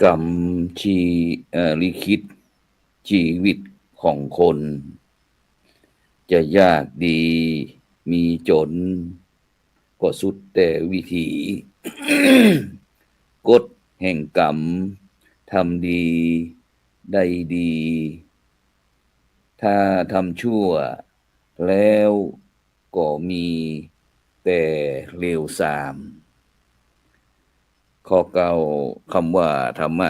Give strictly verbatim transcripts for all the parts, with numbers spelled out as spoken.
กำชี- เอ่อ ลิขิตชีวิตของคน จะยากดีมีจน ก็สุดแต่วิถี กฎแห่งกรรม ทำดีได้ดี ถ้าทำชั่วแล้วก็มีแต่เลวทราม ขอกล่าวคำว่าธรรมะ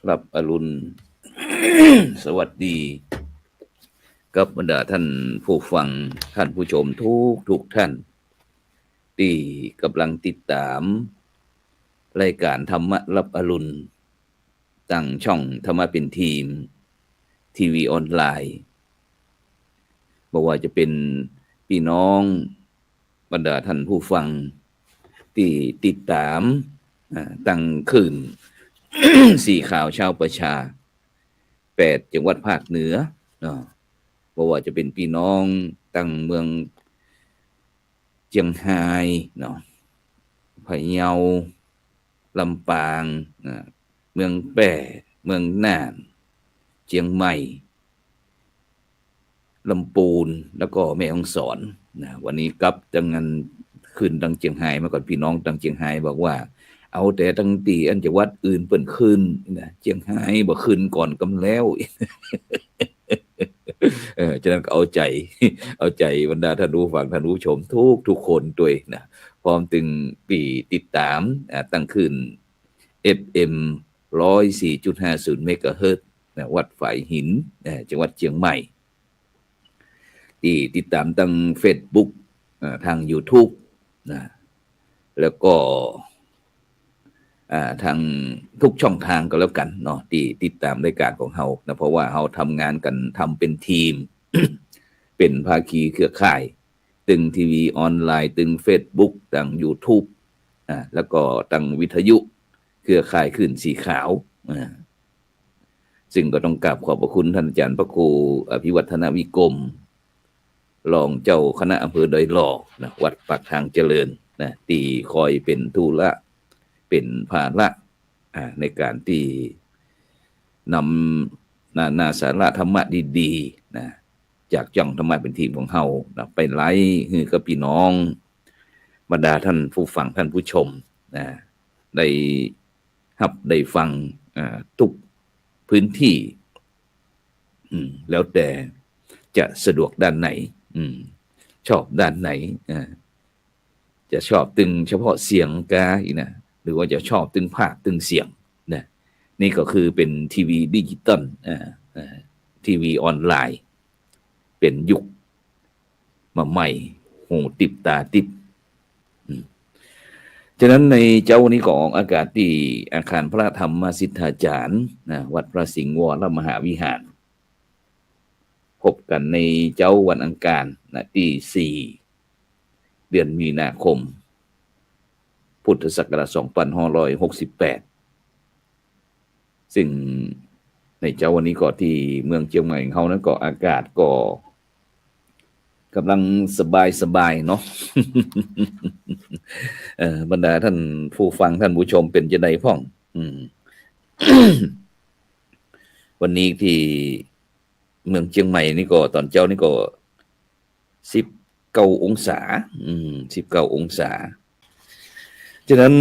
รับอรุณ สวัสดี กับบรรดาท่านผู้ฟัง ท่านผู้ชมทุกๆ ท่าน ตี้กำลังติดต๋ามรายก๋านธรรมะรับอรุณ ตางช่องธรรมะเป๋นธรรม ทีวีออนไลน์ บ่ว่าจะเป๋นปี้น้องบรรดาท่านผู้ฟังตี้ติดต๋าม อ่า ตางคลื่น สีขาวเช้าประชา แปดจังหวัดภาคเหนือเนาะ บ่ว่าจะเป๋นปี้น้องตางเมืองเจียงฮายเนาะ พะเยา ลำปาง อ่า เมืองแป้ เมืองน่าน เจียงใหม่ ลำปูน แล้วก็แม่ฮ่องสอนนะ วันนี้กลับตางอัน ขึ้นตางเจียงฮายมาก่อน ปี้น้องตางเจียงฮายบอกว่า เอาแต่ตางตี้อันจังหวัดอื่นเปิ้นขึ้นนะ เจียงฮายบ่ขึ้นก่อนกำแล้ว เออ ฉะนั้นก็เอาใจ๋ เอาใจ๋บรรดาท่านผู้ฟังท่านผู้ชมทุกๆ คนตวยนะ พร้อมตึงปี้ติดต๋าม อ่า ตางคลื่น เอฟเอ็ม ร้อยสี่จุดห้าศูนย์เมกะเฮิรตซ์นะ วัดฝายหิน เอ่อ จังหวัดเจียงใหม่ ตี้ติดต๋ามตางเฟซบุ๊ก เอ่อ ตางยูทูบนะ แล้วก็ อ่า ตางทุกช่องตางก็แล้วกั๋นเนาะ ตี้ติดต๋ามรายก๋านของเฮานะ เพราะว่าเฮาทำงานกั๋น ทำเป๋นธรรม เป๋นภาคีเครือข่าย ตึงทีวีออนไลน์ ตึงเฟซบุ๊ก ตางยูทูบ อ่า แล้วก็ตางวิทยุ เครือข่ายคลื่นสีขาว อ่า ซึ่งก็ต้องกราบขอบพระคุณท่านอาจารย์พระครูอภิวัฒนวิกรม รองเจ้าคณะอำเภอดอยหล่อนะ วัดปากทางเจริญนะ ตี้คอยเป๋นธุระ เป๋นภาระ อ่า ในก๋านตี้นำนานาสาระธรรมะดีๆ นะ จากจ้องธรรมะเป๋นธรรมของเฮานะ ไปไลฟ์หื้อกับปี้น้อง บรรดาท่านผู้ฟังท่านผู้ชมนะ ได้ฮับได้ฟัง อ่า ทุกพื้นที่ อืม แล้วแต่จะสะดวกด้านไหน อืม ชอบด้านไหน อ่า จะชอบตึงเฉพาะเสียงกาอี้นะ หรือว่าจะชอบตึงภาพตึงเสียงนะ นี่ก็คือเป๋นทีวีดิจิตอล อ่า อ่า ทีวีออนไลน์ เป๋นยุคมาใหม่ หูติบต๋าติบ อืม ฉะนั้นในเจ๊าวันนี้ก็ออกอากาศตี้อาคารพระธรรมสิทธาจารย์นะ วัดพระสิงห์วรมหาวิหาร พบกั๋นในเจ๊าวันอังคารนะ ตี้สี่ เดือนมีนาคม พุทธศักราชสองพันห้าร้อยหกสิบแปด ซึ่งในเจ๊าวันนี้ก็ตี้เมืองเจียงใหม่ของเฮานั้นก็อากาศก็ก่ำลังสบายๆ เนาะ เอ่อ บรรดาท่านผู้ฟังท่านผู้ชมเป๋นจะใดพ่อง อืม วันนี้ตี้เมืองเจียงใหม่นี่ก็ต๋อนเจ๊านี่ก็ สิบเก้าองศา อืม สิบเก้าองศา ฉะนั้น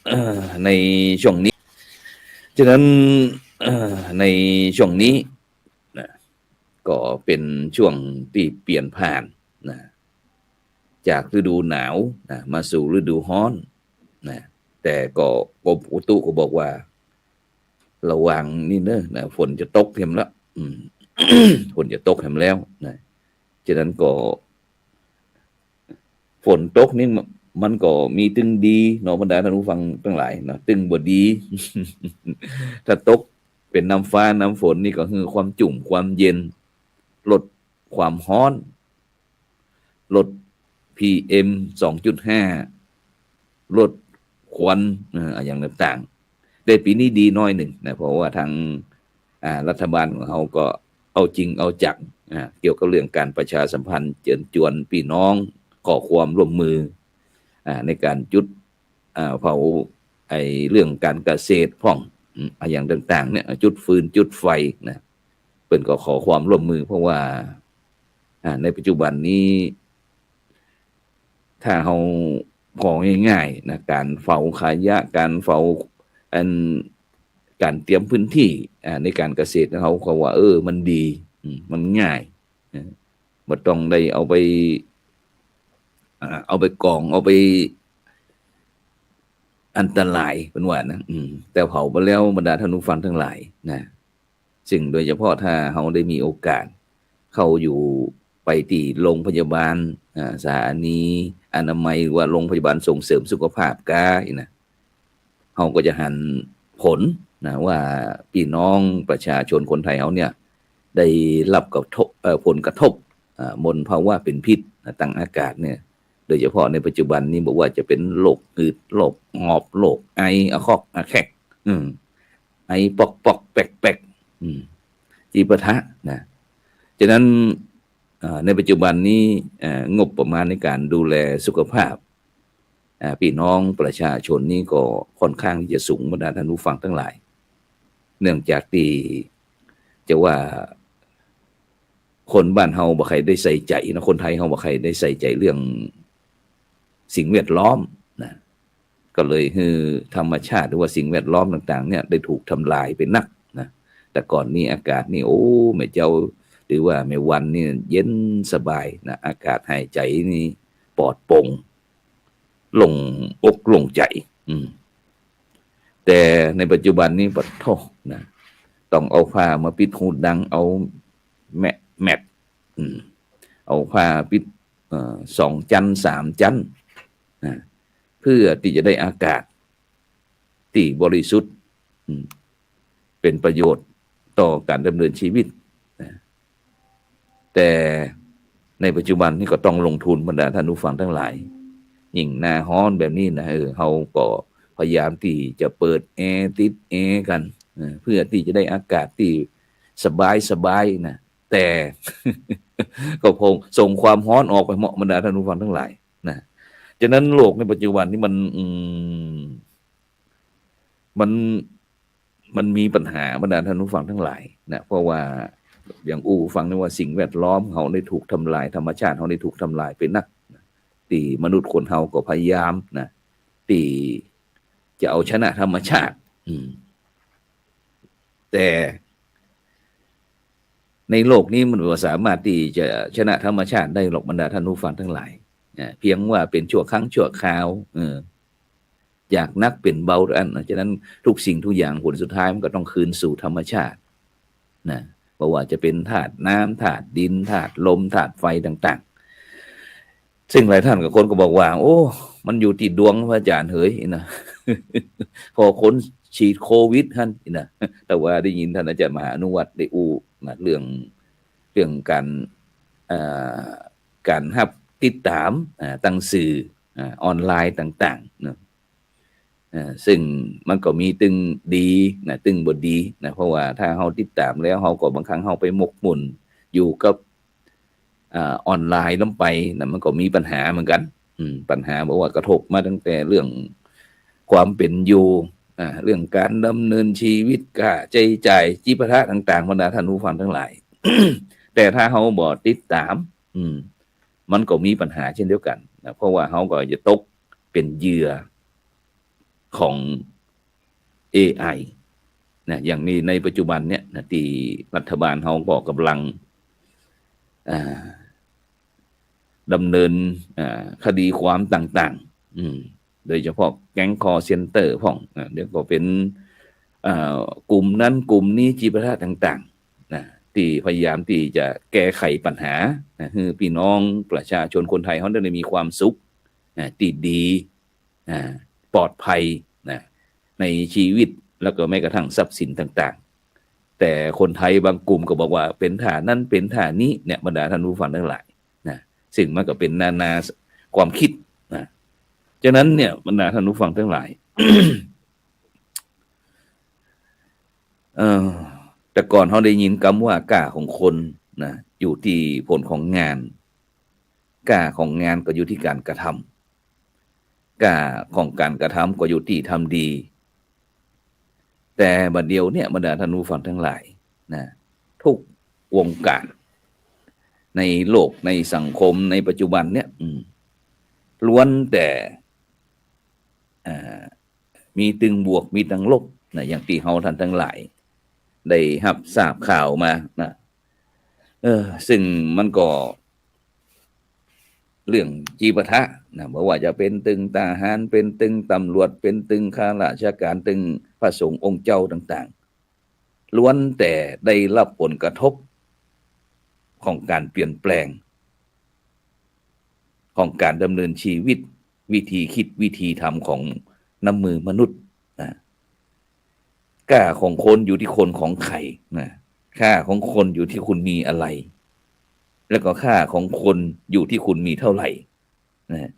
เอ่อ ในช่วงนี้ ฉะนั้น เอ่อ ในช่วงนี้นะ ก็เป๋นช่วงตี้เปลี่ยนผ่านนะ จากฤดูหนาวนะ มาสู่ฤดูฮ้อนนะ แต่ก็กรมอุตุก็บอกว่า ระวังนี่เน่อนะ ฝนจะตกแหมแล้ว อืม ฝนจะตกแหมแล้วนะ ฉะนั้นก็ ฝนตกนี่มันก็มีตึงดีเนาะ บรรดาท่านผู้ฟังตังหลายเนาะ ตึงบ่ดี ถ้าตกเป๋นน้ำฟ้าน้ำฝนนี่ก็หื้อความจุ่มความเย็น ลดความฮ้อน ลด PM สองจุดห้า ลดควัน เอ่อ อะหยังต่างๆ แต่ปี๋นี้ดีหน้อยนึ่งนะ เพราะว่าตาง อ่า รัฐบาลของเฮาก็เอาจริงเอาจัง อ่า เกี่ยวกับเรื่องก๋านประชาสัมพันธ์ เจิญจวนปี้น้อง ขอความร่วมมือ อ่า ในก๋านจุด อ่า เผาไอ้เรื่องก๋านเกษตรพ่อง อืม อะหยังต่างๆ เนี่ย จุดฟืนจุดไฟนะ เปิ้นก็ขอความร่วมมือ เพราะว่า อ่า ในปัจจุบันนี้ ถ้าเฮา พอง่ายๆ นะ ก๋านเผาขยะ ก๋านเผา อัน ก๋านเตรียมพื้นตี้ อ่า ในก๋านเกษตรของเฮา เขาว่า เออ มันดี อืม มันง่าย นะ บ่ต้องได้เอาไป อ่า เอาไปกอง เอาไปอันตราย เปิ้นว่านะ อืม แต่เผาไปแล้ว บรรดาท่านผู้ฟังตังหลายนะ ซึ่งโดยเฉพาะถ้าเฮาได้มีโอกาสเข้าอยู่ไปตี้โรงพยาบาล อ่า สถานีอนามัย หรือว่าโรงพยาบาลส่งเสริมสุขภาพก้าอี้นะ เฮาก็จะหันผลนะ ว่าปี้น้องประชาชนคนไทยเฮาเนี่ย ได้ฮับกระทบ เอ่อ ผลกระทบ อ่า มลภาวะเป๋นพิษนะ ตางอากาศเนี่ย โดยเฉพาะในปัจจุบันนี้ บ่ว่าจะเป๋นโรคหืด โรคหอบ โรคไอ อะคอกอะแคก อืม ไอป๊อกๆ แป๊กๆ อืม จิปาถะนะ ฉะนั้น อ่า ในปัจจุบันนี้ อ่า งบประมาณในก๋านดูแลสุขภาพ อ่า ปี้น้องประชาชนนี่ก็ค่อนข้างตี้จะสูง บรรดาท่านผู้ฟังตังหลาย เนื่องจากตี้จะว่า คนบ้านเฮาบ่ใค่ได้ใส่ใจ๋นะ คนไทยเฮาบ่ใค่ได้ใส่ใจ๋เรื่องสิ่งแวดล้อมนะ ก็เลยหื้อธรรมชาติหรือว่าสิ่งแวดล้อมต่างๆ เนี่ย ได้ถูกทำลายไปนักนะ แต่ก่อนนี้อากาศนี่ โอ้ แม่เจ้า หรือว่าแม่วันนี่เย็นสบายนะ อากาศหายใจ๋นี่ปลอดโปร่ง โล่งอกโล่งใจ๋ อืม แต่ในปัจจุบันนี้ ปะโถนะ ต้องเอาผ้ามาปิดฮูดัง เอาแมะ แมท อืม เอาผ้าปิด เอ่อ สองจั๊น สามจั๊น นะ เพื่อตี้จะได้อากาศตี้บริสุทธิ์ อืม เป๋นประโยชน์ต่อก๋านดำเนินชีวิตนะ แต่ในปัจจุบันนี้ก็ต้องลงทุน บรรดาท่านผู้ฟังตังหลาย ยิ่งหน้าฮ้อนแบบนี้นะ เออ เฮาก็พยายามตี้จะเปิดแอร์ ติดแอร์กั๋น เออ เพื่อตี้จะได้อากาศตี้สบายๆ นะ แต่ ก็คงส่งความฮ้อนออกไปเหมาะ บรรดาท่านผู้ฟังตังหลายนะ ฉะนั้นโลกในปัจจุบันนี้มัน อืม มัน มันมีปัญหา บรรดาท่านผู้ฟังตังหลายนะ เพราะว่าอย่างอู้ฟังนี่ว่าสิ่งแวดล้อมเฮาได้ถูกทำลาย ธรรมชาติเฮาได้ถูกทำลายไปนักนะ ตี้มนุษย์คนเฮาก็พยายามนะ ตี้จะเอาชนะธรรมชาติ อืม แต่ในโลกนี้มันบ่สามารถตี้จะชนะธรรมชาติได้หรอก บรรดาท่านผู้ฟังตังหลายนะ เพียงว่าเป๋นชั่วครั้งชั่วคราว เออ จากหนักเป๋นเบาเต้าอั้นนะ ฉะนั้นทุกสิ่งทุกอย่างผลสุดท้ายมันก็ต้องคืนสู่ธรรมชาตินะ บ่ว่าจะเป๋นธาตุน้ำ ธาตุดิน ธาตุลม ธาตุไฟต่างๆ ซึ่งหลายท่านก็ คนก็บอกว่า โอ้ มันอยู่ตี้ดวง พระอาจ๋ารย์เหยนะ พอคนติดโควิดหั้นนะ แต่ว่าได้ยินท่านอาจ๋ารย์มหาอนุวัฒน์ได้อู้นะ เรื่อง เรื่องก๋าน อ่า ก๋านฮับติดต๋าม อ่า ตางสื่อ อ่า ออนไลน์ต่างๆ เนาะ อ่า ซึ่งมันก็มีตึงดีนะ ตึงบ่ดีนะ เพราะว่าถ้าเฮาติดต๋ามแล้ว เฮาก็บางครั้งเฮาไปหมกมุ่นอยู่กับ อ่า ออนไลน์ล้ำไปนะ มันก็มีปัญหาเหมือนกั๋น อืม ปัญหาบอกว่ากระทบมาตั้งแต่เรื่องความเป๋นอยู่ อ่า เรื่องก๋านดำเนินชีวิต ค่าใจ๊จ่าย จิปาถะต่างๆ บรรดาท่านผู้ฟังตังหลาย แต่ถ้าเฮาบ่ติดต๋าม อืม มันก็มีปัญหาเช่นเดียวกั๋นนะ เพราะว่าเฮาก็จะตกเป๋นเหยื่อของ เอไอ นะ อย่างนี้ในปัจจุบันเนี่ยนะ ตี้รัฐบาลเฮาก็ก่ำลัง อ่า ดำเนิน อ่า คดีความต่างๆ อืม โดยเฉพาะแก๊งคอลเซ็นเตอร์พ่อง อ่า เดี๋ยวก็เป๋น อ่า กลุ่มนั้นกลุ่มนี้ จีปาถะต่างๆ นะ ตี้พยายามตี้จะแก้ไขปัญหา นะ หื้อปี้น้องประชาชนคนไทยเฮาได้มีความสุข นะ ตี้ดี อ่า ปลอดภัย นะ ในชีวิต แล้วก็แม้กระทั่งทรัพย์สินต่างๆ แต่คนไทยบางกลุ่มก็บอกว่าเป๋นต้านนั้นเป๋นต้านนี้เนี่ย บรรดาท่านผู้ฟังตังหลาย นะ ซึ่งมันก็เป๋นนานาความกึ๊ด นะ ฉะนั้นเนี่ย บรรดาท่านผู้ฟังตังหลาย เอ่อ แต่ก่อนเฮาได้ยินกำว่าก้าของคนนะ อยู่ตี้ผลของงาน ก้าของงานก็อยู่ตี้ก๋านกระทำ ก้าของก๋านกระทำก็อยู่ตี้ทำดี แต่บัดเดี่ยวเนี่ย บรรดาท่านผู้ฟังตังหลายนะ กู้วงก๋าน ในโลก ในสังคม ในปัจจุบันเนี่ย อืม ล้วนแต่ อ่า มีตึงบวก มีตึงลบนะ อย่างตี้เฮาท่านตังหลาย ได้ฮับทราบข่าวมานะ เออ ซึ่งมันก็ เรื่องจีปาถะนะ บ่ว่าจะเป๋นตึงทหาร เป๋นตึงตำรวจ เป๋นตึงข้าราชก๋าน ตึงพระสงฆ์องค์เจ้าต่างๆ ล้วนแต่ได้ฮับผลกระทบ ของก๋านเปลี่ยนแปลง ของก๋านดำเนินชีวิต วิธีกึ๊ด วิธีทำของน้ำมือมนุษย์นะ ก้าของคนอยู่ตี้คนของใค่นะ ก้าของคนอยู่ตี้คุณมีอะไร แล้วก็ก้าของคนอยู่ตี้คุณมีเต้าใดนะ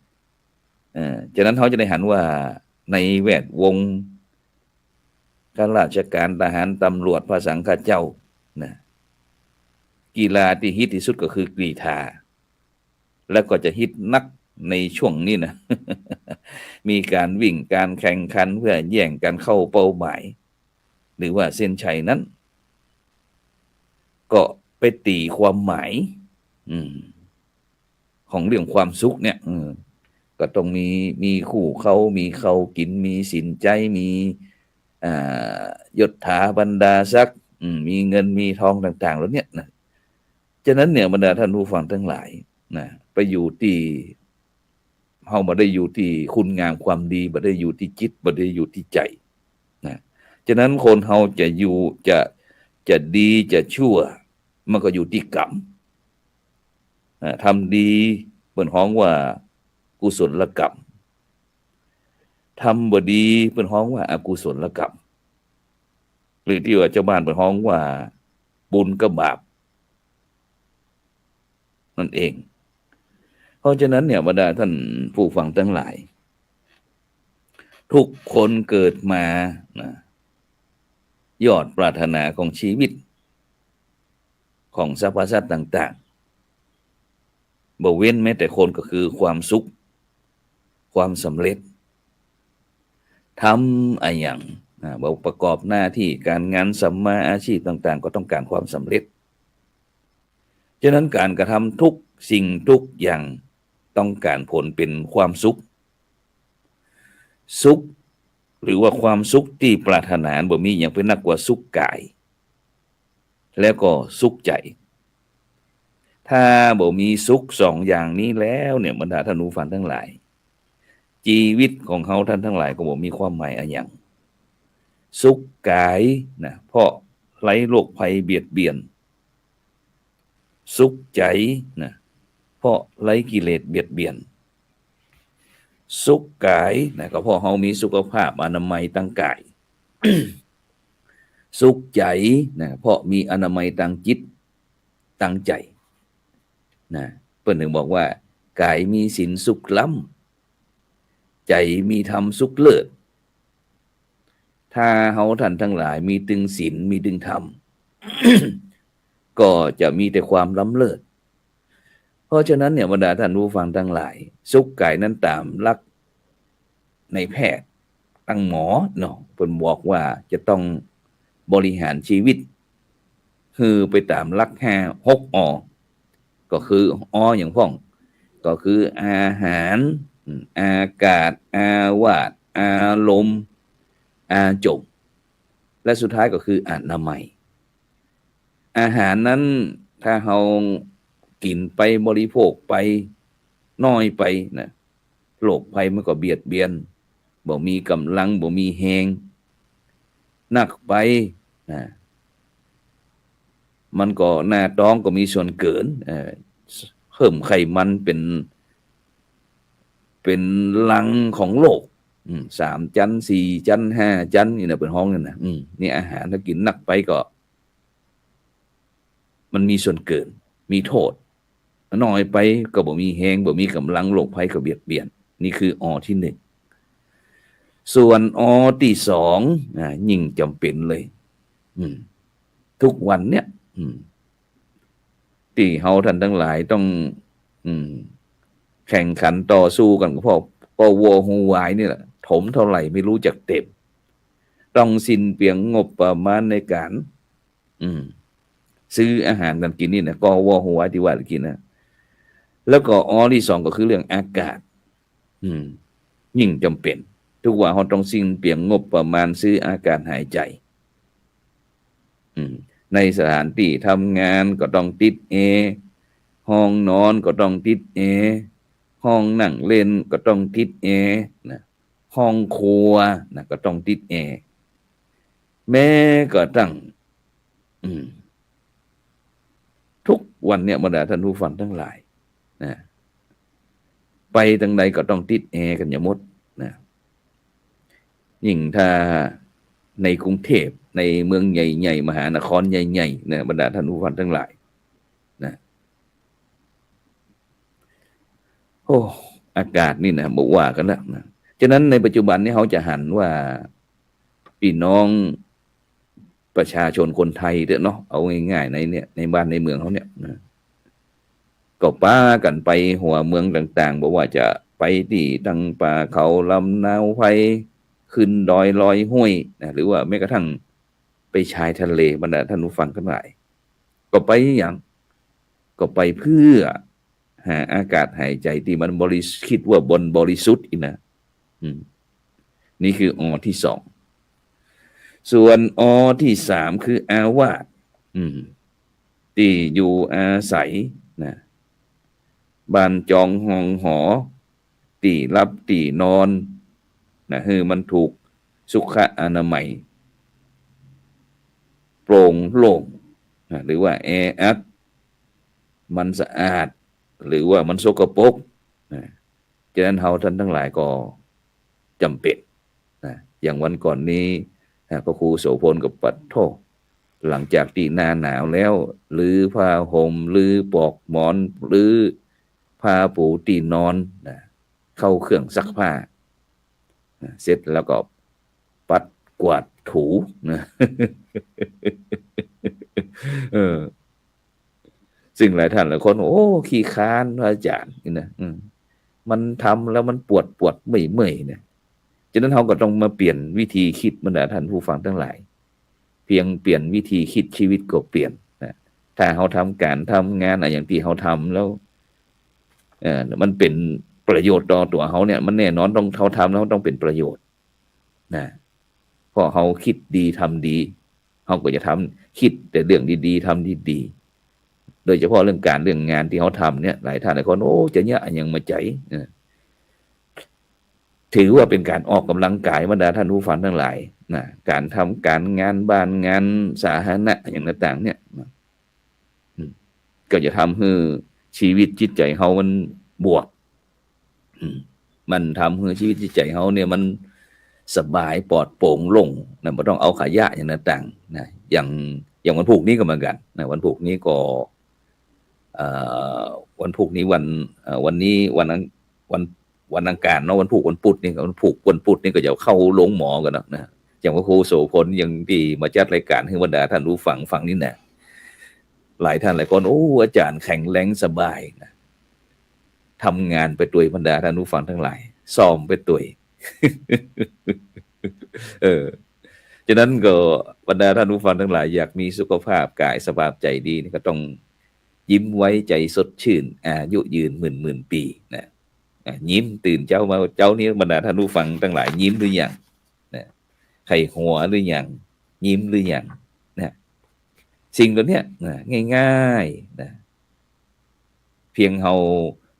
เอ่อ ฉะนั้นเฮาจะได้หันว่าในแวดวงข้าราชก๋าน ทหาร ตำรวจ พระสังฆเจ้านะ กีฬาตี้ฮิตตี้สุดก็คือกรีฑา แล้วก็จะฮิตนักในช่วงนี้นะ มีก๋านวิ่ง ก๋านแข่งขันเพื่อแย่งกั๋นเข้าเป้าหมาย หรือว่าเส้นชัยนั้น ก็ไปตี๋ความหมาย อืม ของเรื่องความสุขเนี่ย อืม ก็ต้องมี มีคู่เข้า มีข้าวกิ๋น มีสินใจ๊ มี อ่า ยศถาบรรดาศักดิ์ อืม มีเงินมีทองต่างๆ เหล่าเนี้ยนะ ฉะนั้นเนี่ย บรรดาท่านผู้ฟังตังหลายนะ ไปอยู่ตี้ เฮาบ่ได้อยู่ตี้คุณงามความดี บ่ได้อยู่ตี้จิต บ่ได้อยู่ตี้ใจ๋นะ ฉะนั้นคนเฮาจะอยู่ จะ จะดีจะชั่ว มันก็อยู่ตี้กรรม อ่า ทำดีเปิ้นฮ้องว่ากุศลกรรม ทำบ่ดีเปิ้นฮ้องว่าอกุศลกรรม หรือตี้ว่าจาวบ้านเปิ้นฮ้องว่าบุญกับบาป นั่นเอง เพราะฉะนั้นเนี่ย บรรดาท่านผู้ฟังตังหลาย กู้คนเกิดมานะ ยอดปรารถนาของชีวิต ของสรรพสัตว์ต่างๆ บ่เว้นแม้แต่คนก็คือความสุข ความสำเร็จ ทำอะหยัง อ่า บ่ประกอบหน้าตี้ก๋านงาน สัมมาอาชีพต่างๆ ก็ต้องก๋านความสำเร็จ ฉะนั้นก๋านกระทำกู้สิ่งกู้อย่างต้องก๋านผลเป๋นความสุข สุข หรือว่าความสุขตี้ปรารถนาบ่มีอะหยังเป๋นนักกว่าสุขก๋าย แล้วก็สุขใจ๋ ถ้าบ่มีสุขสองอย่างนี้แล้วเนี่ย บรรดาท่านผู้ฟังตังหลาย จีวิตของเฮาท่านตังหลายก็บ่มีความหมายอะหยัง สุขก๋ายนะ เพราะไร้โรคภัยเบียดเบียน สุขใจ๋นะ เพราะไร้กิเลสเบียดเบียน สุขก๋ายนะ ก็เพราะเฮามีสุขภาพอนามัยตางก๋าย สุขใจ๋นะ เพราะมีอนามัยตางจิต ตางใจ๋นะ เปิ้นถึงบอกว่า ก๋ายมีศีลสุขล้ำ ใจ๋มีธรรมสุขเลิศ ถ้าเฮาท่านตังหลายมีตึงศีล มีตึงธรรม ก็จะมีแต่ความล้ำเลิศ เพราะฉะนั้นเนี่ย บรรดาท่านผู้ฟังตังหลาย สุขก๋ายนั้นต๋ามหลักนายแพทย์ ตังหมอเนาะ เปิ้นบอกว่าจะต้องบริหารชีวิต คือไปต๋ามหลักห้าหก อ ก็คือ อ อย่างพ่อง ก็คืออาหาร อืม อากาศ อาวาส อารมณ์ อาจ๋ง และสุดท้ายก็คืออนามัย อาหารนั้นถ้าเฮากิ๋นไปบริโภคไปน้อยไปนะ โรคภัยมันก็เบียดเบียน บ่มีก๋ำลัง บ่มีแฮง นักไปนะ มันก็หน้าต๊องก็มีส่วนเกิ๋น เอ่อ เพิ่มไขมันเป๋น เป๋นรังของโรค อืม สามจั๊น สี่จั๊น ห้าจั๊น นี่นะ เปิ้นฮ้องนั่นนะ อืม นี่อาหารถ้ากิ๋นนักไปก็ มันมีส่วนเกิ๋น มีโต้ษ น้อยไปก็บ่มีแฮง บ่มีก๋ำลัง โรคภัยก็เบียดเบียน นี่คือออตี้นึ่ง ส่วนออตี้สอง อ่า ยิ่งจ๋ำเป๋นเลย อืม ทุกวันเนี่ย อืม ตี้เฮาต้านตังหลายต้อง อืม แข่งขันต่อสู้กั๋นกับพวก กว ฮูวายนี่แหละ ถมเท่าไหร่ไม่รู้จักเต็ม ต้องสิ้นเปลืองงบประมาณในก๋าน อืม ซื้ออาหารก๋านกิ๋นนี่นะ กว ฮูวายตี้ว่าตะกี้นะ แล้วก็ออตี้สองก็คือเรื่องอากาศ อืม ยิ่งจ๋ำเป๋น ทุกวันเฮาต้องสิ้นเปลืองงบประมาณซื้ออากาศหายใจ๋ อืม ในสถานตี้ทำงานก็ต้องติดแอร์ ห้องนอนก็ต้องติดแอร์ ห้องนั่งเล่นก็ต้องติดแอร์นะ ห้องครัวนะ ก็ต้องติดแอร์ แม้กระทั่ง อืม ทุกวันเนี่ย บรรดาท่านผู้ฟังตังหลายนะ ไปตางใดก็ต้องติดแอร์กั๋นอย่าหมดนะ ยิ่งถ้าในกรุงเทพฯ ในเมืองใหญ่ๆ มหานครใหญ่ๆ นะ บรรดาท่านผู้ฟังตังหลายนะ โอ้ อากาศนี่นะ บ่ว่ากั๋นแล้วนะ ฉะนั้นในปัจจุบันนี้เฮาจะหันว่า ปี้น้องประชาชนคนไทยเต๊อะเนาะ เอาง่ายๆ ในเนี่ย ในบ้านในเมืองเฮาเนี่ยนะ ก็ปากั๋นไปหัวเมืองต่างๆ บ่ว่าจะไปตี้ตางป่าเขาลำนาวไพร ขึ้นดอยลอยห้วยนะ หรือว่าแม้กระทั่งไปชายทะเล บรรดาท่านผู้ฟังตังหลาย ก็ไปหยัง ก็ไปเพื่อหาอากาศหายใจ๋ตี้มันบริสุทธิ์ กึ๊ดว่ามันบริสุทธิ์อี้นะ อืม นี่คือออตี้สอง ส่วนออตี้สามคืออาวาส อืม ตี้อยู่อาศัยนะ บ้านจองห้องหอ ตี้หลับตี้นอนนะ หื้อมันถูกสุขอนามัย โปร่งโล่งนะ หรือว่าแออัด มันสะอาด หรือว่ามันสกปรกนะ ฉะนั้นเฮาต้านตังหลายก็จ๋ำเป๋นนะ อย่างวันก่อนนี้นะ พระครูโสภณก็ปะโท้ หลังจากตี้หน้าหนาวแล้ว รื้อผ้าห่ม รื้อปลอกหมอน รื้อผ้าปูตี้นอนนะ เข้าเครื่องซักผ้านะ เสร็จแล้วก็ปัดกวาดถูนะ เออ ซึ่งหลายท่านหลายคน โอ้ ขี้คร้าน พระอาจ๋ารย์ นี่นะ อืม มันทำแล้วมันปวดปวดเมื่อยเมื่อยเนี่ย ฉะนั้นเฮาก็ต้องมาเปลี่ยนวิธีกึ๊ด บรรดาท่านผู้ฟังตังหลาย เพียงเปลี่ยนวิธีกึ๊ด ชีวิตก็เปลี่ยนนะ ถ้าเฮาทำก๋านทำงานอะหยังตี้เฮาทำแล้ว เอ่อ มันเป๋นประโยชน์ต่อตั๋วเฮาเนี่ย มันแน่นอนต้อง เฮาทำแล้วต้องเป๋นประโยชน์นะ เพราะเฮากึ๊ดดีทำดี เฮาก็จะทำ กึ๊ดแต่เรื่องดีๆ ทำดีๆ โดยเฉพาะเรื่องก๋านเรื่องงานตี้เฮาทำเนี่ย หลายท่านหลายคน โอ้ จะเยียะอะหยังมาใจ๋ เออ ถือว่าเป๋นก๋านออกก๋ำลังก๋าย บรรดาท่านผู้ฟังตังหลายนะ ก๋านทำก๋านงานบ้านงานสาธารณะอะหยังต่างๆ เนี่ยนะ อืม ก็จะทำหื้อชีวิตจิตใจ๋เฮามันบวก อืม มันทำหื้อชีวิตจิตใจ๋เฮาเนี่ยมันสบายปลอดโปร่งโล่งนะ บ่ต้องเอาขยะอะหยังต่างๆ นะ อย่าง อย่างวันพูกนี้ก็เหมือนกั๋นนะ วันพูกนี้ก็ เอ่อ วันพูกนี้วัน เอ่อ วันนี้วันอัง วัน วันอังคารเนาะ วันพูกวันปุ๊ดนี่ วันพูกวันปุ๊ดนี่ก็จะเข้าโฮงหมอกั๋นเนาะนะ อย่างพระครูโสภณ อย่างตี้มาจัดรายก๋านหื้อบรรดาท่านผู้ฟังฟังนี่นะ หลายท่านหลายคน โอ้ อาจ๋ารย์แข็งแรงสบายนะ ทำงานไปตวย บรรดาท่านผู้ฟังตังหลาย ซ้อมไปตวย เออ ฉะนั้นก็บรรดาท่านผู้ฟังตังหลาย อยากมีสุขภาพก๋ายสภาพใจ๋ดีนี่ก็ต้องยิ้มไว้ใจ๋สดชื่น อายุยืนหมื่นหมื่นปี๋นะ อ่ะ ยิ้ม ตื่นเจ๊ามาเจ๊านี้ บรรดาท่านผู้ฟังตังหลายยิ้มหรือยังนะ ใค่หัวหรือยัง ยิ้มหรือยัง นะ สิ่งเหล่าเนี้ย นะ ง่ายๆ นะ เพียงเฮา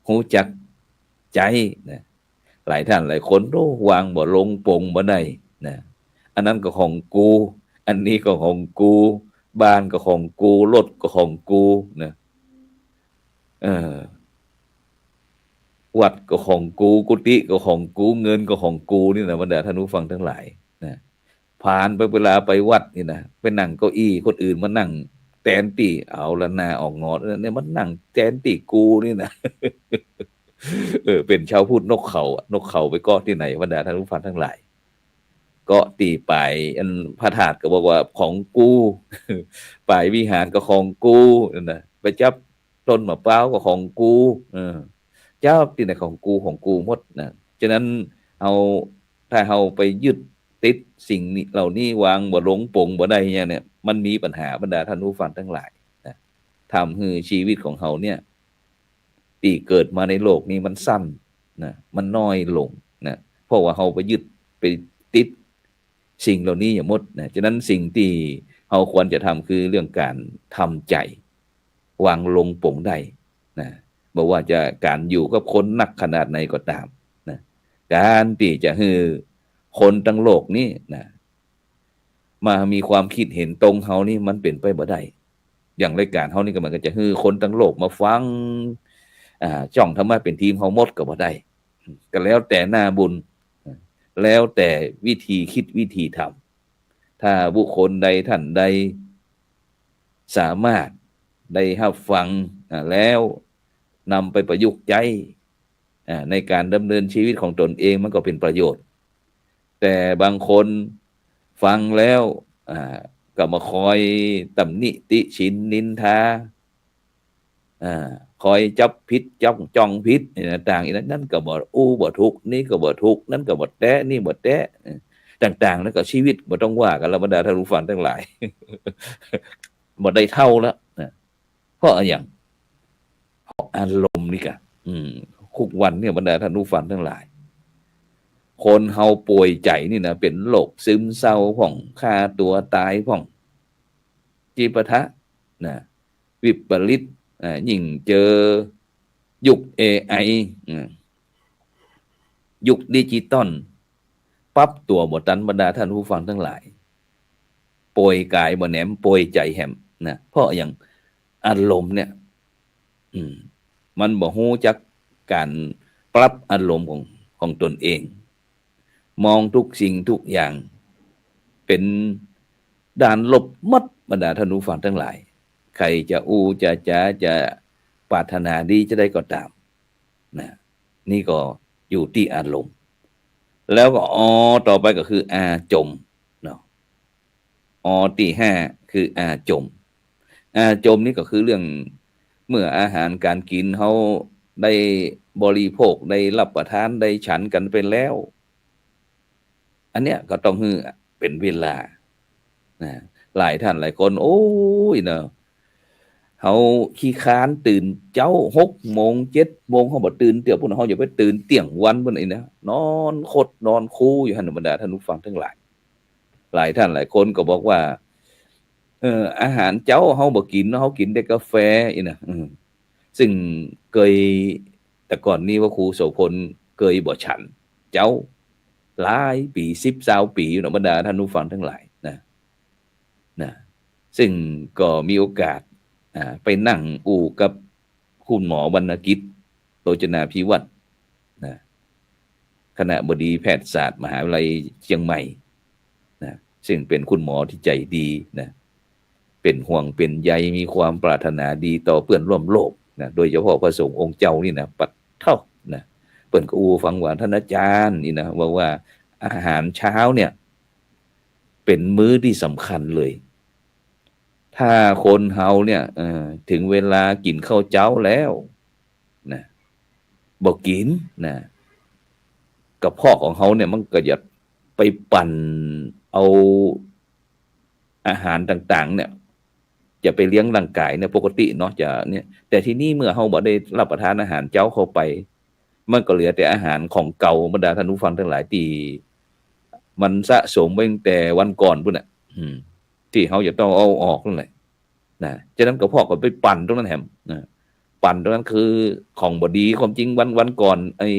ฮู้จักใจ๊ นะ หลายท่านหลายคน โอ้ วางบ่ลง ป๋งบ่ได้ นะ อันนั้นก็ของกู อันนี้ก็ของกู บ้านก็ของกู รถก็ของกู นะ เออ วัดก็ของกู กุฏิก็ของกู เงินก็ของกู นี่นะ บรรดาท่านผู้ฟังทั้งหลาย นะ ผ่านไป เวลาไปวัดนี่นะ ไปนั่งเก้าอี้คนอื่นมานั่งแตนตี้ เอาละหน้าออกงอด เนี่ย มานั่งแตนตี้กูนี่นะ เออ เป๋นชาวพุทธนกเขาอะ นกเขาไปเกาะตี้ไหน บรรดาท่านผู้ฟังทั้งหลาย เกาะตี้ป๋ายอันพระธาตุก็บอกว่าของกู ป๋ายวิหารก็ของกู นั่นนะ ไปจับต้นมะพร้าวก็ของกู เออ จับตี้ไหนของกู ของกูหมดนะ ฉะนั้นเฮา ถ้าเฮาไปยึดติดสิ่งนี้ เหล่านี้ วางบ่ลง ป๋งบ่ได้เนี่ย เนี่ย มันมีปัญหา บรรดาท่านผู้ฟังทั้งหลาย นะ ทำหื้อชีวิตของเฮาเนี่ย ตี้เกิดมาในโลกนี้มันสั้น นะ มันน้อยลง นะ เพราะว่าเฮาไปยึดไปติดสิ่งเหล่านี้อย่างหมด นะ ฉะนั้นสิ่งตี้เฮาควรจะทำคือเรื่องก๋านทำใจ๋ วางลงป๋งได้ นะ บ่ว่าจะก๋านอยู่กับคนนักขนาดไหนก็ต๋าม นะ ก๋านตี้จะหื้อคนตังโลกนี้ นะ มามีความคิดเห็นตรงเฮานี่ มันเป๋นไปบ่ได้ อย่างรายก๋านเฮานี่ก็เหมือนกั๋น จะหื้อคนตังโลกมาฟัง อ่า จ้องธรรมะเป๋นทีมเฮาหมดก็บ่ได้ ก็แล้วแต่หน้าบุญ แล้วแต่วิธีคิดวิธีทำ ถ้าบุคคลใดท่านใดสามารถได้ฮับฟัง อ่า แล้วนำไปประยุกต์ใจ๊ อ่า ในก๋านดำเนินชีวิตของตนเอง มันก็เป๋นประโยชน์ แต่บางคนฟังแล้ว อ่า ก็มาคอยตำหนิติฉินนินทา อ่า คอยจับผิด จ้อง จ้องผิด นี่นะ ต่างอี้นะ นั่นก็บ่อู้บ่ถูก นี่ก็บ่ถูก นั่นก็บ่แต๊ นี่บ่แต๊ เออ ต่างๆ แล้วก็ชีวิตบ่ต้องว่ากั๋นละ บรรดาท่านผู้ฟังทั้งหลาย บ่ได้เต้าละ นะ เพราะอะหยัง เพราะอารมณ์นี่กะ อืม ทุกวันเนี่ย บรรดาท่านผู้ฟังทั้งหลาย คนเฮาป่วยใจ๋นี่นะ เป๋นโรคซึมเศร้าพ่อง ฆ่าตั๋วต๋ายพ่อง จิปาถะ นะ วิปริต อ่า ยิ่งเจอยุค เอไอ อ่า ยุคดิจิตอล ปรับตั๋วบ่ตัน บรรดาท่านผู้ฟังทั้งหลาย ป่วยก๋ายบ่แหนม ป่วยใจ๋แหม นะ เพราะอะหยัง อารมณ์เนี่ย อืม มันบ่ฮู้จักก๋านปรับอารมณ์ของ ของตนเอง มองทุกสิ่งทุกอย่างเป๋นด้านลบหมด บรรดาท่านผู้ฟังทั้งหลาย ใผจะอู้จะจ๋าจะปรารถนาดีจะใดก็ต๋าม นะ นี่ก็อยู่ตี้อารมณ์ แล้วก็ อ ต่อไปก็คืออาจม เนาะ อ ตี้ห้า คืออาจม อาจมนี่ก็คือเรื่อง เมื่ออาหารก๋านกิ๋นเฮาได้บริโภค ได้รับประทาน ได้ฉันกั๋นไปแล้ว อันเนี้ยก็ต้องหื้อเป๋นเวลา นะ หลายท่านหลายคน โอ้ยเนาะ เฮาขี้คร้านตื่นเจ๊า หกโมง เจ็ดโมง เฮาบ่ตื่นเตื้อ ปู้น เฮาอย่าไปตื่นเตี้ยงวันปู้นอี้นะ นอนขดนอนคูอยู่หั้น บรรดาท่านผู้ฟังทั้งหลาย หลายท่านหลายคนก็บอกว่า เอ่อ อาหารเจ๊าเฮาบ่กิ๋น เฮากิ๋นแต่กาแฟอี้นะ อืม ซึ่งเกย แต่ก่อนนี้พระครูโสภณเกยบ่ฉันเจ๊า หลายปี๋ สิบ ซาวปี๋อยู่เนาะ บรรดาท่านผู้ฟังทั้งหลายนะ นะ ซึ่งก็มีโอกาส อ่า ไปนั่งอู้กับคุณหมอวรรณกิจ โรจนาภิวัฒน์ นะ คณบดีแพทยศาสตร์มหาวิทยาลัยเชียงใหม่ นะ ซึ่งเป๋นคุณหมอตี้ใจ๋ดีนะ เป๋นห่วงเป๋นใย มีความปรารถนาดีต่อเปื้อนร่วมโลกนะ โดยเฉพาะพระสงฆ์องค์เจ้านี่นะ ปัดเถ้านะ เปิ้นก็อู้ฟังว่า ท่านอาจารย์นี่นะ บอกว่าอาหารเช้าเนี่ย เป๋นมื้อตี้สำคัญเลย ถ้าคนเฮาเนี่ย เอ่อ ถึงเวลากิ๋นข้าวเจ๊าแล้วนะ บ่กิ๋นนะ กระเพาะของเฮาเนี่ย มันก็จะไปปั่นเอาอาหารต่างๆ เนี่ย จะไปเลี้ยงร่างก๋ายเนี่ย ปกติเนาะ จะเนี่ย แต่ทีนี้เมื่อเฮาบ่ได้รับประทานอาหารเจ๊าเข้าไป มันก็เหลือแต่อาหารของเก่า บรรดาท่านผู้ฟังทั้งหลาย ตี้มันสะสมไว้ตั้งแต่วันก่อนปู้นน่ะ อืม ตี้เฮาจะต้องเอาออกนั่นแหละ นะ ฉะนั้นกระเพาะก็ไปปั่นตรงนั้นแหม นะ ปั่นตรงนั้นคือของบ่ดี ความจริงวัน วันก่อนไอ้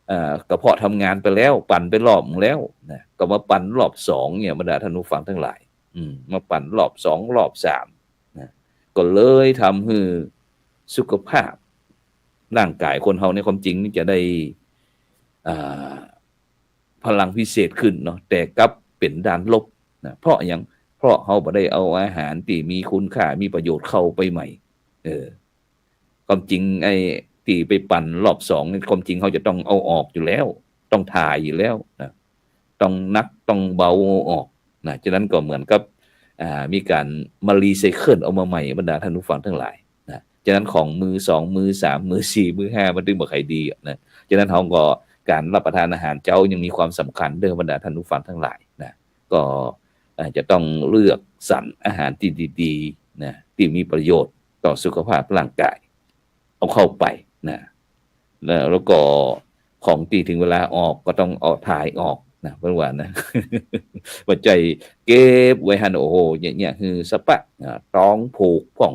เอ่อ กระเพาะทำงานไปแล้ว ปั่นไปรอบหนึ่งแล้ว นะ ก็มาปั่นรอบสองเนี่ย บรรดาท่านผู้ฟังทั้งหลาย อืม มาปั่นรอบสอง รอบสาม นะ ก็เลยทำหื้อสุขภาพร่างกายคนเฮาในความจริงนี่จะได้ อ่า พลังพิเศษขึ้นเนาะ แต่กลับเป๋นด้านลบนะ เพราะหยัง เพราะเฮาบ่ได้เอาอาหารตี้มีคุณค่า มีประโยชน์เข้าไปใหม่ เออ ความจริงไอ้ตี้ไปปั่นรอบสองนี่ ความจริงเฮาจะต้องเอาออกอยู่แล้ว ต้องถ่ายอยู่แล้วนะ ต้องหนัก ต้องเบาเอาออกนะ ฉะนั้นก็เหมือนกับ อ่า มีก๋านมารีไซเคิลเอามาใหม่ บรรดาท่านผู้ฟังทั้งหลายนะ ฉะนั้นของมือสอง มือสาม มือสี่ มือห้า มันจึงบ่ใค่อยดีอะนะ ฉะนั้นเฮาก็ ก๋านรับประทานอาหารเจ๊ายังมีความสำคัญเด้อ บรรดาท่านผู้ฟังทั้งหลายนะ ก็ อ่า จะต้องเลือกสรรอาหารตี้ดีๆ นะ ตี้มีประโยชน์ต่อสุขภาพร่างกาย เอาเข้าไปนะ แล้ว แล้วก็ของตี้เถิงเวลาออกก็ต้องเอาถ่ายออกนะ เปิ้นว่านะ บ่ใจ้เก็บไว้หั้น โอ้โห เนี่ย เนี่ย หื้อสะปะ อ่า ต๊องผูกพ่อง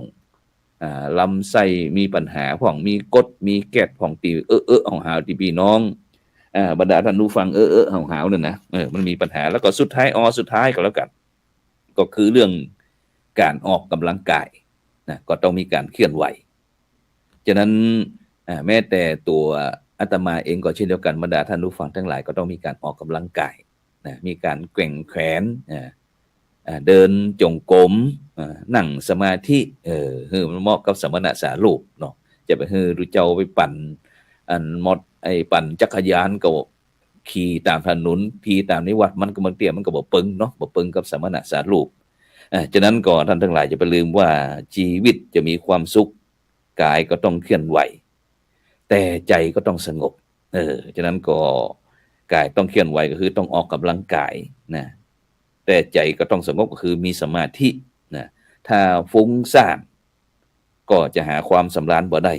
อ่า ลำไส้มีปัญหาพ่อง มีก๊ด มีแก๊สพ่อง ตี้เอ๊อะๆ หาวๆ ตี้ปี้น้อง อ่า บรรดาท่านผู้ฟังเอ๊อะๆ หาวๆ นั่นนะ เออ มันมีปัญหา แล้วก็สุดท้าย อ้อ สุดท้ายก็แล้วกั๋น ก็คือเรื่องก๋านออกกำลังกายนะ ก็ต้องมีก๋านเคลื่อนไหว ฉะนั้น อ่า แม้แต่ตั๋วอาตมาเองก็เช่นเดียวกั๋น บรรดาท่านผู้ฟังทั้งหลาย ก็ต้องมีก๋านออกกำลังกายนะ มีก๋านแกว่งแขน อ่า อ่า เดินจงกรม อ่า นั่งสมาธิ เออ หื้อมันเหมาะกับสมณสารูปเนาะ จะไปหื้อตุ๊เจ้าไปปั่น อันมอเตอร์ ไอ้ปั่นจักรยานก็ขี่ต๋ามถนน ขี่ต๋ามในวัด มันก็บางเตื้อมันก็บ่เปิงเนาะ บ่เปิงกับสมณสารูป อ่า ฉะนั้นก็ท่านทั้งหลายอย่าไปลืมว่าชีวิตจะมีความสุข กายก็ต้องเคลื่อนไหว แต่ใจ๋ก็ต้องสงบ เออ ฉะนั้นก็กายต้องเคลื่อนไหวก็คือต้องออกกำลังกายนะ แต่ใจ๋ก็ต้องสงบก็คือมีสมาธินะ ถ้าฟุ้งซ่านก็จะหาความสำราญบ่ได้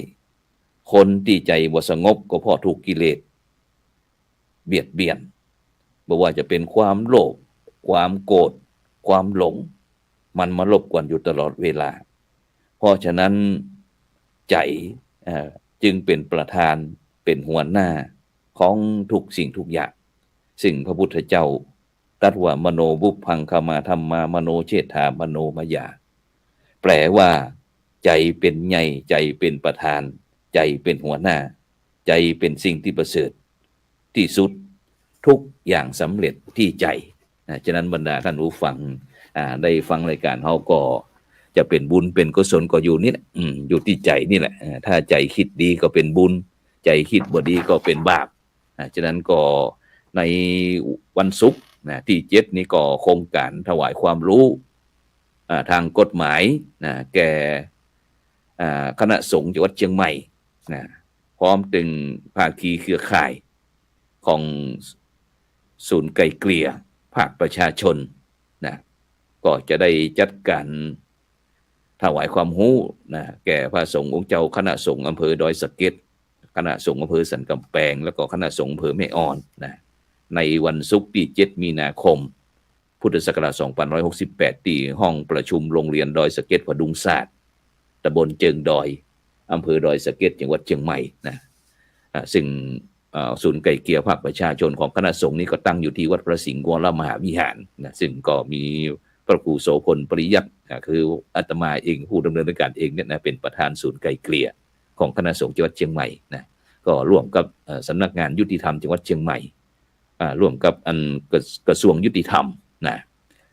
คนตี้ใจ๋บ่สงบก็เพราะถูกกิเลสเบียดเบียน บ่ว่าจะเป๋นความโลภ ความโกรธ ความหลง มันมารบกวนอยู่ตลอดเวลา เพราะฉะนั้นใจ๋ เอ่อ จึงเป๋นประธาน เป๋นหัวหน้าของทุกสิ่งทุกอย่าง ซึ่งพระพุทธเจ้าตรัสว่า มโนปุพพังคมาธัมมา มโนเชฏฐามโนมยา แปลว่า ใจ๋เป๋นใหญ่ ใจ๋เป๋นประธาน ใจ๋เป๋นหัวหน้า ใจ๋เป๋นสิ่งตี้ประเสริฐตี้สุด ทุกอย่างสำเร็จตี้ใจ๋นะ ฉะนั้นบรรดาท่านผู้ฟัง อ่า ได้ฟังรายก๋านเฮาก็จะเป๋นบุญเป๋นกุศลก็อยู่นี่แหละ อืม อยู่ตี้ใจ๋นี่แหละ อ่า ถ้าใจ๋กึ๊ดดีก็เป๋นบุญ ใจ๋กึ๊ดบ่ดีก็เป๋นบาป อ่า ฉะนั้นก็ในวันศุกร์นะ ตี้เจ็ดนี้ก็โครงก๋านถวายความรู้ อ่า ตางกฎหมายนะ แก่ อ่า คณะสงฆ์จังหวัดเจียงใหม่นะ พร้อมตึงภาคีเครือข่ายของศูนย์ไกล่เกลี่ยภาคประชาชนนะ ก็จะได้จัดก๋านถวายความรู้นะ แก่พระสงฆ์องค์เจ้าคณะสงฆ์อำเภอดอยสะเก็ด คณะสงฆ์อำเภอสันก๋ำแปง แล้วก็คณะสงฆ์อำเภอแม่อ่อนนะ ในวันศุกร์ตี้เจ็ดมีนาคม พุทธศักราชสองพันร้อยหกสิบแปด ตี้ห้องประชุมโรงเรียนดอยสะเก็ดผดุงศาสตร์ ตำบลเจิงดอย อำเภอดอยสะเก็ด จังหวัดเจียงใหม่นะ อ่า ซึ่ง อ่า ศูนย์ไกล่เกลี่ยภาคประชาชนของคณะสงฆ์นี้ก็ตั้งอยู่ตี้วัดพระสิงห์วรมหาวิหารนะ ซึ่งก็มีพระครูโสภณ ปริยัตินะ คืออาตมาเองผู้ดำเนินรายก๋านเองเนี่ยนะ เป๋นประธานศูนย์ไกล่เกลี่ยของคณะสงฆ์จังหวัดเจียงใหม่นะ ก็ร่วมกับ เอ่อ สำนักงานยุติธรรมจังหวัดเจียงใหม่ อ่า ร่วมกับอันกระ กระทรวงยุติธรรมนะ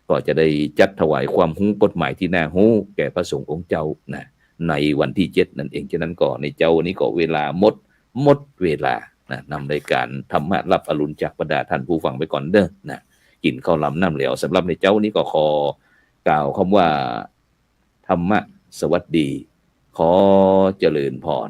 ก็จะได้จัดถวายความรู้กฎหมายตี้น่ารู้แก่พระสงฆ์องค์เจ้านะ ในวันตี้เจ็ดนั่นเอง ฉะนั้นก็ในเจ๊าวันนี้ก็เวลาหมด หมดเวลานะ นำรายก๋านธรรมะรับอรุณจากบรรดาท่านผู้ฟังไปก่อนเด้อนะ กิ๋นข้าวหลามน้ำแหลว สำหรับในเจ๊าวันนี้ก็ขอกล่าวคำว่า ธรรมะสวัสดี ขอเจริญพร